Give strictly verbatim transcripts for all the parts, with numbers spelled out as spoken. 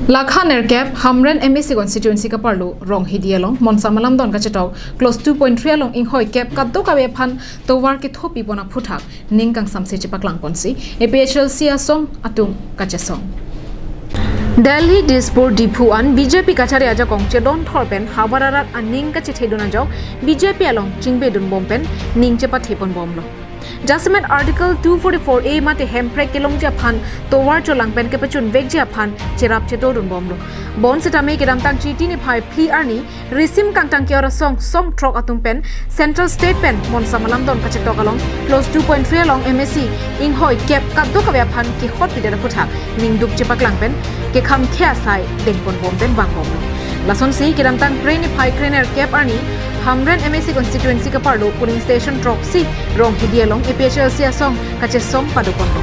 Lakha nerkep Hamren M A C constituency kaparlo Ronghidi along Monsam alamdon kachetok clause two point three along inghoi kep kadokave aphan tovar kethopi pon aphuthak ning kangsamse chepaklang ponsi A P H L C asong atum kachesong. Delhi, Dispur, Diphu an B J P kachari ajakong chedon thor pen havar arat aning kachethedun ajok B J P along chingbedun bom pen ning chepathe pon bomlo. Jasemet Article two forty-four A mate hemprek kelongji aphan tovar cholang pen kepachunvekji aphan cherap chedodun bomlo. Bonsitame kedamtang Chiti niphai phli arni risim kangtang ke-ora song song throk atum pen Central State pen Monsam alamdon kachetok along clause two point three along M A C inghoi kep kadokave aphan kehot pidet aphuthak ningduk chepaklang pen kekhang khe asai dengpon bom pen vang bomlo. Lasonsi kedamtang Phre niphai krenerkep arni Hamren M A C constituency kaparlo polling station throksi Ronghidi along A P H L C asong kachesong padoponlo.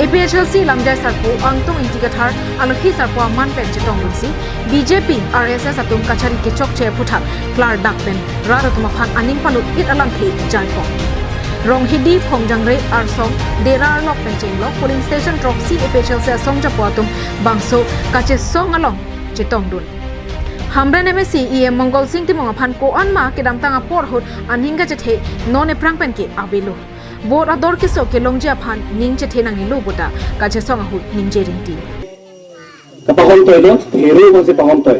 A P H L C lamjai sarpo Angtung Ingti Kathar alohi sarpo aman pen chetongdunsi B J P R S S atum kachari kechokche aphuthak klardak pen rat atum aphan aning palut-it alamthe jaipon. Ronghidi, Phongjangre, Arsong, Dera arlok pen chenglok polling station throksi A P H L C asong japo atum bangso kachesong along chetongdun. Hamren M A C E M Mongol Sing Timung aphan ko-an ma kedamtang apor ahut aning kachethe non ephrang pen ke avelo. Vote ador keso kelongji aphan ning chethe nangnelo puta kachesong ahut ningje rinti. Kapahon toilo, theru masi pahon toi.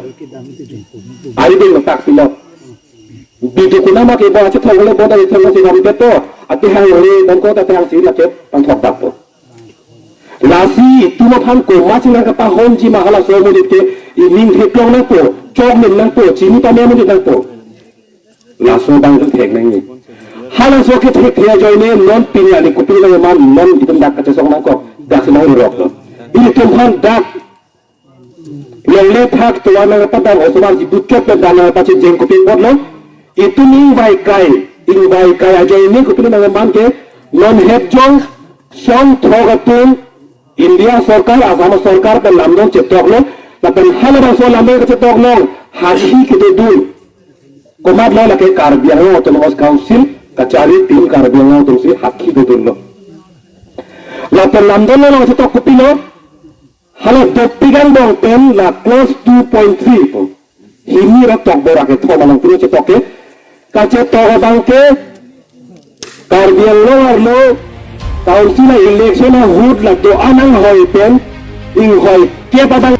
Ari din tak pilot. Bidu kuna ma ke ba chetha hole boda chetha masi ram keto. Ati hang re bangko ta hang si lake pangthok dakpo. Lasi itum aphan komatsi nangkapahonji ma halaso amonit ke ining theklong nangpo, chok nim nangpo, chini pame amonit nangpo. Laso abang itum thek nangji. Halaso ke thekthe ajoine non pini arni kopilo nangman non itum dak kachesong nangkok, dak si nang rok lo. Itum aphan dak longle thak tovar nangpadam osomar ji butchot pen dan nangpachejeng kopi apotlo. Itum ingvai kai, ingvai kai ajoine kopilo nangman ke non hetjong song throk atum India sorkar, Assam sorkar pen lamdon chetoklo, lapen halabangso lamdon kachetoklo, hakhi kedodun. Komatlo lake Karbi Anglong Autonomous Council kachari atum Karbi Anglong atumsi hakhi dodunlo. Lapen lamdon lo chetok kopilo, hala dopik angbong pen la clause two point three po. Hini ra tokbor akethom along pilo chetok ke. Kachetok abang ke Karbi Anglong arlo council a-election ahut la do-an anghoi pen inghoi kep abang.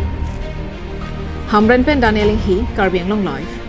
Hamren pen Daniel Inghi, Karbi Anglong Live.